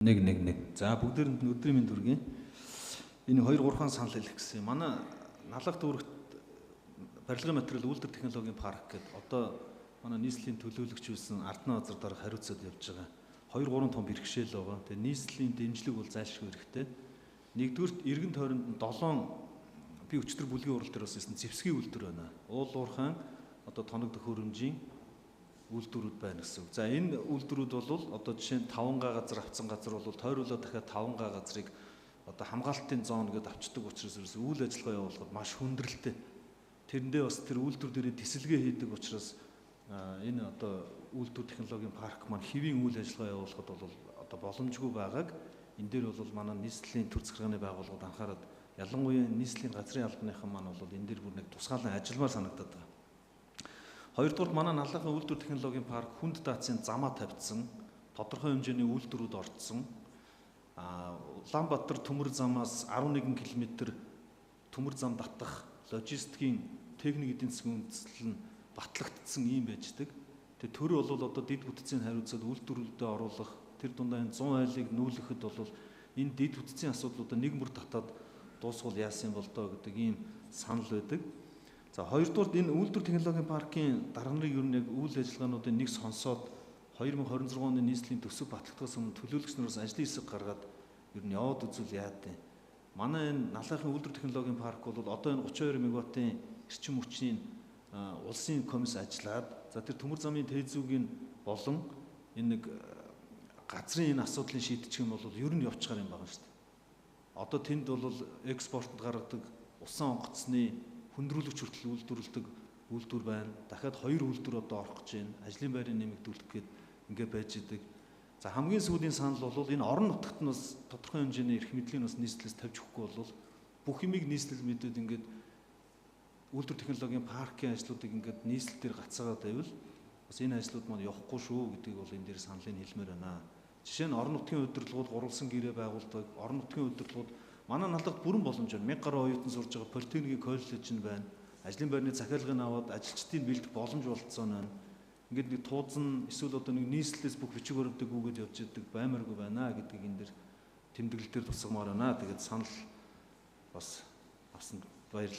1 1 1. За бүгдээрэнд нь өдрийн мэнд хүргэе. Энэ 2 3-хан санал хэлэх гэсэн. Манай Налах дүүрэгт барилгын материал үйлдвэр технологийн парк гэдэг одоо манай нийслэлийн төлөөлөгч байсан Ардны газар дарга хариуцаад явж байгаа. 2 3 том бэрхшээл байгаа. Тэгээ нийслэлийн дэмжлэг бол зайлшгүй хэрэгтэй. Нэгдүгüрт эргэн тойронд 7 би өчтөр бүлгийн урал дээр бас хэлсэн зэвсгийн үйлдвэр байна. Уул уурхайн одоо тоног төхөөрөмжийн үйлдвэрүүд байна гэсэн үг. За энэ үйлдвэрүүд бол одоо жишээ нь 5 га газар авсан газар бол тойруулаад дахиад 5 га газрыг одоо хамгаалтын зон гэдээ авчдаг учраас ерөөс үйл ажиллагаа явуулахад маш хүндрэлтэй. Тэрэндээ бас тэр үйлдвэр дээрээ тэсэлгээ хийдэг учраас энэ одоо үйлдвэр технологийн парк маань хэвийн үйл ажиллагаа явуулахад бол одоо боломжгүй байгааг энэ дээр бол манай нийслэлийн төр захиргааны байгууллагууд анхаарад ялангуяа нийслэлийн газрын албаныхан маань бол энэ дээр бүр нэг тусгаалan ажилламаар санагдаад байгаа. Хоёрдугаар манай Наллахын үйлдвэр технологийн парк хүнд даацын замаа тавьдсан, тодорхой хэмжээний үйлдвэрүүд орцсон. Улаанбаатар төмөр замаас 11 км төмөр зам татах логистикийн техник эдийн засгийн үндслэл нь батлагдсан юм байждаг. Тэгээ төр бол одоо дэд бүтцийн хариуцаад үйлдвэрлэлдээ оруулах тэр дундаа энэ 100 айлыг нүүлгэхэд бол энэ дэд бүтцийн асуудлуудаа нэг мөр татаад дуусгуул яасан бол доо гэдэг ийм санал байдаг. За хоёрдугаарт энэ үйлдвэр технологийн паркийн дарга нарыг ер нь яг үйл ажиллагаануудын нэг сонсоод 2026 оны нийслэлийн төсөв батлагдахаас өмнө төлөөлөгч нараас ажлын хэсэг гаргаад ер нь яваад үзвэл яад юм. Манай энэ Налахын үйлдвэр технологийн парк бол одоо энэ 32 мегаваттын эрчим хүчний улсын комисс ажиллаад за тэр төмөр замын тээзүүгийн болон энэ нэг газрын энэ асуудлыг шийдчих юм бол ер нь явчихар юм байна шүү дээ. Одоо тэнд бол экспортод гаргадаг усан онгоцны хүндрүүлэгч хүртэл үйлдвэрлэдэг үйлдвэр байна. Дахиад 2 үйлдвэр одоо орох гэж байна. Ажлын байрыг нэмэгдүүлэх гээд ингээ байж идэг. За хамгийн сүүлийн санал бол энэ орон нутагт нь бас тодорхой хэмжээний эрх мэдлийн бас нийслэлээс тавьж өгөхгүй бол бүх юмыг нийслэл мэдээд ингээд үйлдвэр технологийн паркийн ажлуудыг ингээд нийслэл дээр гацаагаад байвал бас энэ ажлууд маань явахгүй шүү гэдгийг бол энэ дээр саналыг хэлмээр байна. Жишээ нь орон нутгийн удирдлагууд гурвалсан гэрээ байгуулдаг. Орон нутгийн удирдлагууд манай Наллагт бүрэн боломж байна. 1000 гаруй оюутан сурж байгаа политехникийн коллеж нь байна. Ажлын байрны захиалгыг аваад ажилчдыг бэлдэх боломж болцсон байна. Ингээд нэг туузан эсвэл одоо нэг нийслэлээс бүх бичиг баримтыг үүгээд явж идэг баймаргүй байна гэдгийг энэ дэр тэмдэглэл дээр тусгамаар байна. Тэгээд санал бас авсанд баярлалаа.